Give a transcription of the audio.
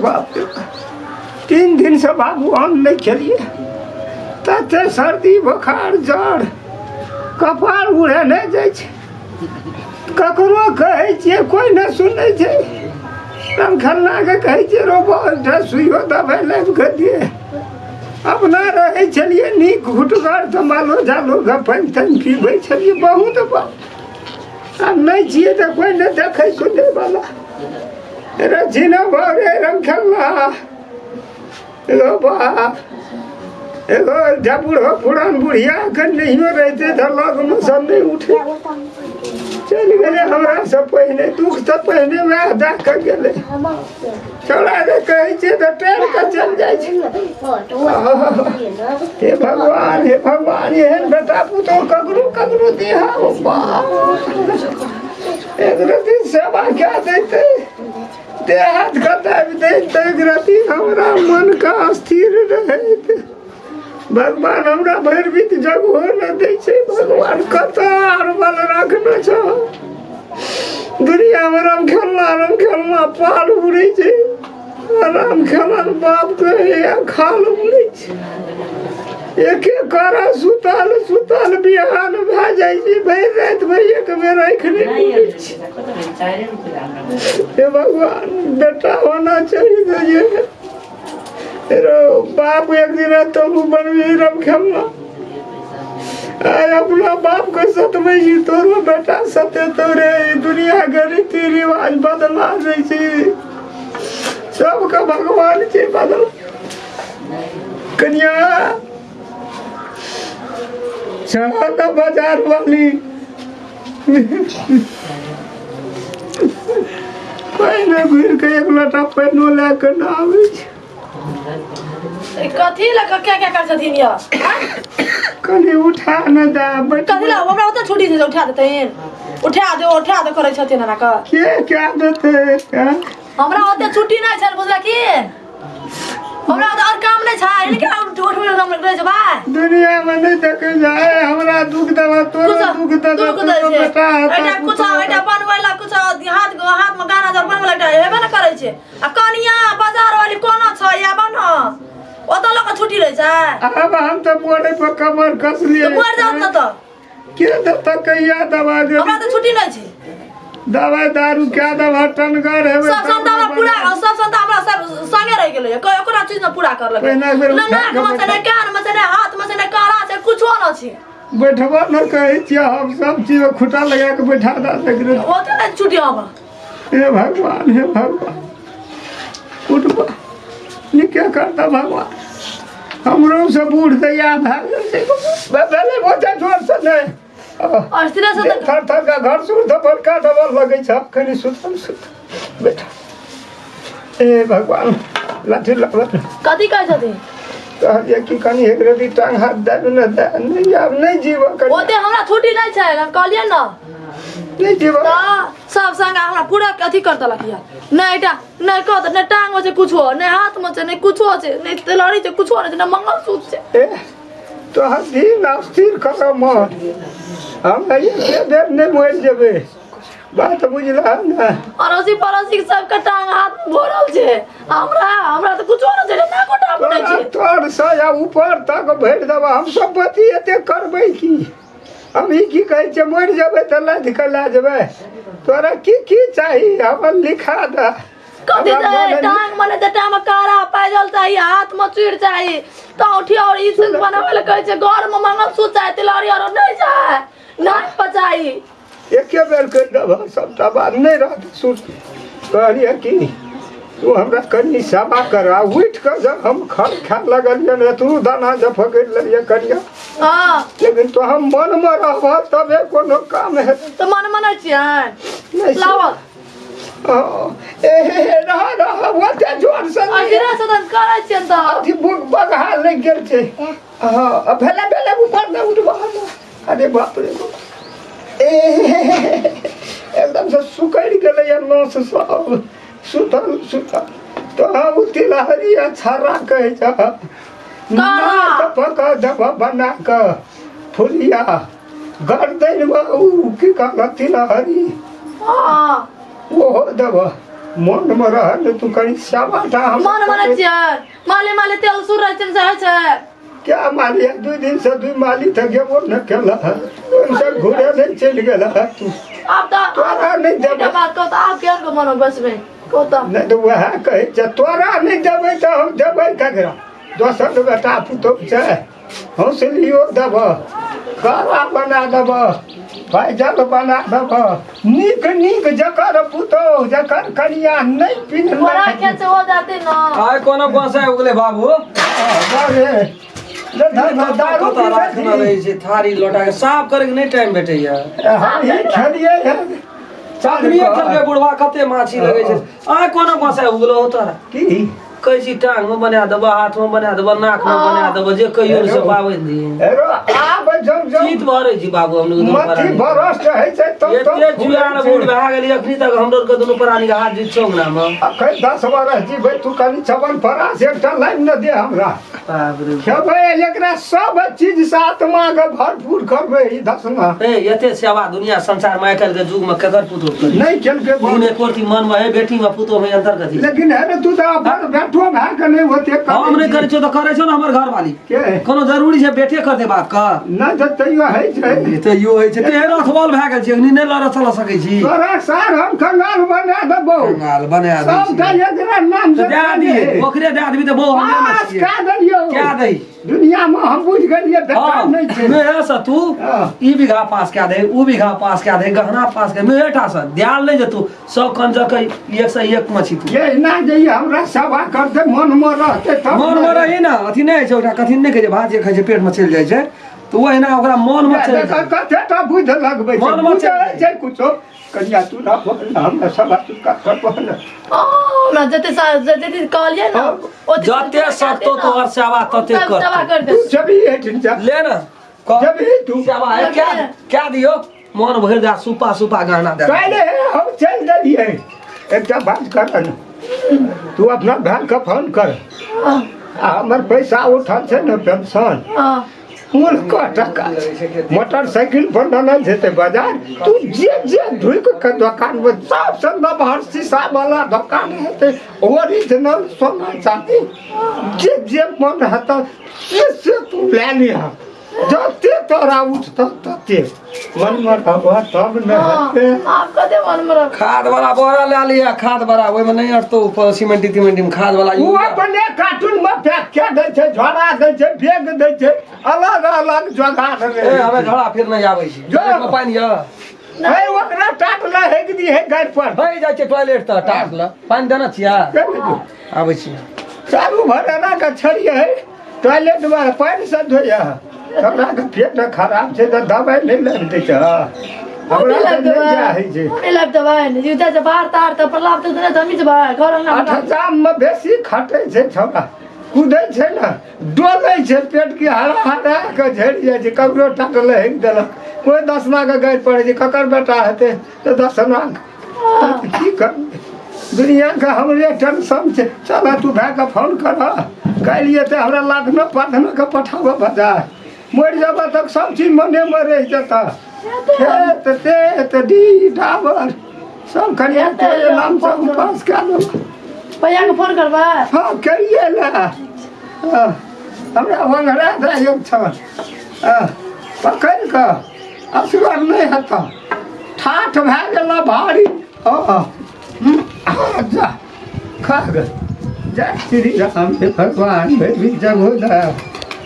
बाप रे बाप। 3 दिनसँ बाबू अन्न नहि खेलियै, तते सर्दी, बोखार, जर, कपार उड़े नहि जाइ छै। ककरो कहै छियै, कोइ नहि सुनै छै। रामखन्नाके कहै छियै, रो एकटा सुइयो दबाइ लाबि कऽ दियै। अपना रहै छलियै नीक घुटगर तऽ मालो जालोके पानि तानि पीबै छलियै बहुत बात। आब नहि छियै तऽ कोइ नहि देखै सुनैवला। रचिना भरे रमखेलना, एगो बाप, एगो एकटा बूढ़ो पुरान बुढ़िया के नहियो रहिते तऽ लगमे सब नहि उठे। चलि गेलै हमरा से पहिने। दुख तऽ पहिने वएह दए कऽ गेलै। छौड़ा के कहै छियै तऽ टेर कऽ चलि जाइ छै। हे भगवान, हे भगवान, एहन बेटा पुतोह ककरो ककरो दिहा। ओ बाप, एक रति सेवा कए दैते, देह हाथ के दाबि दैत तऽ एक रति हमरा मनके स्थिर रहैत। भगवान हमरा भरि बीत जगहो नहि दै छै। भगवान, कतऽ आर बल राखने छौ दुनियामे? राम खेलना, राम खेलना पाल उड़ै छै, राम खेलना बाप कहैया खाल उड़ै छै। एके करा सुतल सुतल बिहान भए जाइ छै। भरि रातिमे एक बेर आँखि नहि खुलै छै। हे भगवान, बेटा होना चाहिए तो ये रो बाप एक दिन तो बनबी रम खेलना। आइ अपना बाप के सतबै छी, तोरो बेटा सतेतौ रे। ई दुनिया के रीति रिवाज बदला दै छै सबके, भगवान छै बदला। कनिया चल न बाजार वाली, पहिने घुरि कऽ एक लोटा पानिओ लए कऽ न आबै छै। कथी लऽ कऽ क्या क्या करै छथिन यऽ? कनि उठा न दे बैठ। कथी लए? हमरा ओतऽ छुट्टी छै, उठा देतैन? उठा दे, उठा दे करै छथिन एना कऽ। के क्या देतै आँय? हमरा ओते छुट्टी नहि छल, बुझलखिन? हमरा ओतऽ आओर काम नहि छै, लेकिन उठ उठ हम रहि जेबै। दुनिया में नहीं देखे जाए, हमरा दुख देबा, तोरो दुख देबा। दुख दै तोरो छै बेटा हेतौ, एटा कुछ पुतोह। एटा बनबै ला कुछ हाथ हाथ में गाना जर बनबै ला एटा हेबे ने करै छै। आ कनिया बाजार वाली कोना छै या बन ओतऽ लोक छुट्टी रहै छै। आब हम तऽ मोड़े पर कमर कसलियै। तऽ मरि जाउ ने तऽ। के देतऽ, कहिया दवा दे? हमरा तऽ छुट्टी नहि छै। दवाई दारू क्या दवा टनगर हेबै। सब संता हमरा पूरा, सब संता हमरा सब संगे रहि गेलै। कोई ओकरा चीज न पूरा करलकै। पहिने एक बेर ने उठा नाक कऽ में छै, ने कान में छै, ने हाथ में छै, ने कारा छै, कुछो न छै। बैठबो न कहै छियै हम, सब चीज खुटा लगा के बैठा दे सकरे। ओते नहि छुट्टी हमरा। हे भगवान, हे भगवान, उठबा नीके करता भगवान। हमरो से बूढ़ दैया भए गेल छै। भेलै ओते जोरसँ नहि। अस्थिर से तऽ थर थर का घर सुर तऽ बड़का डबल लगै छै। कनि सुतल सुतल बेटा। हे भगवान, लाठी लागल। कथी कहै छथिन? कहलियै कि कनि एक रति टांग हाथ दए ने दए। नहि, आब नहि जीव कनि। ओते हमरा छुट्टी नहि छै, हम कहलियै ने। नहि जीव। तऽ सब संग हमरा पूरा अथी कर देलक यऽ। नहि एकटा नहि कहत, नहि टांग मे छै कुछो, नहि हाथ मे छै, नहि कुछो छै, नहि तेलहरी छै, कुछो नहि छै, नहि मंगलसूत्र छै। ए तोहर दिन अस्थिर कर मन। हम एके बेर नहि मरि जेबै, बात बुझलह ने? अड़ोसी पड़ोसी के सबके टांग हाथ भरल छै, हमरा हमरा तऽ कुछो नहि छै, ना गोटा नहि तोरा छै। तर से या ऊपर तक भरि देबह हम। सम्पत्ति एते करबै की? हम ई की कहै छियै, मरि जेबै तऽ लादि कऽ लए जेबै। तोरा की की चाही, हमर लिखा दे। कथी हमरा चाही? मन टांग मने तऽ टांग मे कारा पायजल चाही, हाथ मे चूड़ चाही, तऽ और ई सब बनाबै लए कहै छै। घर मे मंगलसूत्र चाही, तिलहरी आरो नहि चाही, नाक पर चाही। एके बेर कहि देबह सबटा बात, नहि रहत। सुन, कहलियै कि तू हमरा कनि सेवा कर। आ उठि कऽ जब हम खर खाय लगलियै, एतबू दाना जब पकड़ि लेलियै कनिया, लेकिन तो हम मनमे रहबह तबे कोनो काम हेतै। तऽ मन मनै छियै? नहि। लाबऽ। ए हे हे, रह रह, ओते जोरसँ नहि। अगिला सदन करै छियनि तऽ। अथी बगहा लागि गेल छै। हँ, भेलै भेलै, ऊपर नहि उठबह। अरे बाप रे बाप, ए एकदमसँ सुकड़ि गेलैए नस सब सुतल सुतल। तऽ ओ तिलहरी आ छर्रा कहै छै नाक पकड़ देबह बना कऽ फुलिया गर्दनिमे। ओ की कहलक, तिलहरी? हँ। ओहो देबह मन में रह ने तू कनी सेवा टा हम मन मानै छियै माले माले तेल सुर रहै छै से होइ छै क्या माली है दू दिन से दू माली थक गेबो न केला ओहिसँ घुरे नहि चलि गेल है तू आब तऽ तोरा नहि एकटा देबै बात कहू तऽ आब केहन के मन बसबै कहू तऽ नहि तऽ उएह कहै छै तोरा नहि देबै तऽ हम देबै ककरा दोसर बेटा पुतहु छै हौसलियो देबह खाना बना देबह पायजल बना देबह नीक नीक जकर पुतहु जकर कनिया नहि बोरा पिन्हलक खेत से हो जाते न आइ कोनो गोसाइ उगले बाबू अरे दारू कतऽ राखने रहै छै थारी लोटा के साफ करे के नहि टाइम भेटैया हम ही खेलियै हन चाकरिये खेलकै बुढ़वा कते माछी लगै छै आइ कोनो गोसाइ उगलो हो तोरा की कहै छी टांग मे बना देबह हाथ मे बना देबह नाक मे बना देबह जे कहियो से पाबनि दिन हेरो आब जौ जौ चीत भरै छी बाबू हम लोग दुनू मथी प्राणी भरस रहै छै तब तब एते जुआन बूढ़ भए गेली अखनी तक हमरो के दुनू प्राणी के हाथ जीत छौ अंगना मे अखन 10 बरस जीबै तू कनि छवन फरास एकटा लाइन न दे हमरा बाप रे खेबै एकरा सब चीज से आत्मा के भरपूर करबै ई दसमा ए एते सेवा दुनिया संसार में आइ काल्हि के युग में केकर पुतोह करी नहि केलकै गुण एको रति मन में है बेटी में पुतोह में अंतर कथी लेकिन है ने तू तऽ अपन बेटो भए के नहि ओते हम नहि करै छियौ तऽ करै छौ ने हमर घरवाली के कोनो जरूरी छै बेटे करतै बाप के नहि तऽ तैयो होइ छै तैयो होइ छै तेहन अथबल भए गेल छै अखनी नहि लड़ऽ चलऽ सकै छी तोरा सार हम कंगाल बना देबौ कंगाल बना दै सबटा छियै। एकरा नाम तऽ से दए दियै ओकरे दए देबही तऽ बहु हमरे ने पास छियै कए देलियौ कए दही दुनिया में हम बुझ गेलियै बेकार हाँ नहि छै मेहे से तू हाँ। ई बीघा पास कए दे ऊ बीघा पास कए दे गहना पास कए मेहेटा से ध्यान नहि जेतू सब कंजर के एक से एक में छी तू ये ना जे ई हमरा सेवा करते मन में रहते तब मन में रही ना अथी नहि होइ छै ओकरा कथी नहि कहै छै भात जे खाइ छै पेट में चलि जाइ छै तऽ ओ एहिना ओकरा मन में चलि जाइ छै। कते टा बुझ लगबै छै मन मे बुझै चलि छै कुछो कनिया तू ना बोल ना हमरा सेवा तू कर बोल हमरा जते जते कहलियै ने ओते जते सकतो तोहर सेवा तते सब कर सेवा कर तू दे जबी एठिन जा ले ना कह जबी तू सेवा है क्या क्या दियो मन भरि दे सुपा सुपा गहना दे काल्हि हम चलि देलियै एकटा बात कर ने तू अपना भाय के फोन कर आ हमर पैसा उठल छै ने पेंशन हाँ मूल क टका छै। मोटरसाइकिल पर लेने जेतै बाजार तू जे जे ढुकि के दोकान में सबसँ नमहर शीशा वाला दोकान हेतै ओरिजिनल सोना चाँदी जे जे मन हेतौ से से तू लए लिह जते तोरा उठतौ तते मन मे रहबह तब ने हेतै आब कते मन मे रह खाद वाला बोरा लए लिअ खाद वाला ओहिमे नहि अटतौ ऊपर सीमेंटी तीमेंटी मे खाद वाला ओ अपने कार्टून मे पैक कए दै छै झोरा दै छै बैग दै छै अलग अलग जोगाड़ ए रहै हमे छै। झोड़ा फिर नहि आबै छी जो। टॉयलेट मे पानि यऽ हे ओकरा टाट लए हेक दी है गाड़ि पर भरि जाइ छै टॉयलेट तऽ टाट लए पानि देने छियै के नहि दू? आबै छी चारू भर एना के छड़िए है टॉयलेट मे पानि से धोइए हमरा के पेट खराब छै तऽ दवाइ नहि लागि दै छै हमरा तऽ नहि जा होइ छै नहि लाबि देबै जूता से बाहर तार तऽ प्रलाप तऽ देने तऽ हम जेबै घर अंगना आठ मे बेसी खटै छै छौड़ा कुदै छै ने डोलै छै पेट के हरा हरा के झड़ि जाइ छै ककरो टाटल हेक देलक कोइ दसना के गारि पड़ै छै ककर बेटा हेतै तऽ दसना की करबै दुनियाके हमरे टेंशन छै चल तू भायके फोन कर काल्हि एतै हमरा लादनो पाधनो के पठाबऽ बाजार मरि जेबऽ तक सब चीज मनेमे रहि जेतऽ खेत तेत डी डाबर सब कनिया तोरे नाम से उपास कए देलक भैया के फोन करबै हँ करिए ने हँ, हमरा ओंघरा जाइक छल हँ, पकड़ि कऽ असगर नहि हेतऽ ठाठ भए गेल भारी हँ हँ, जा खा गेल जय श्री राम हे भगवान भेली जगोदर।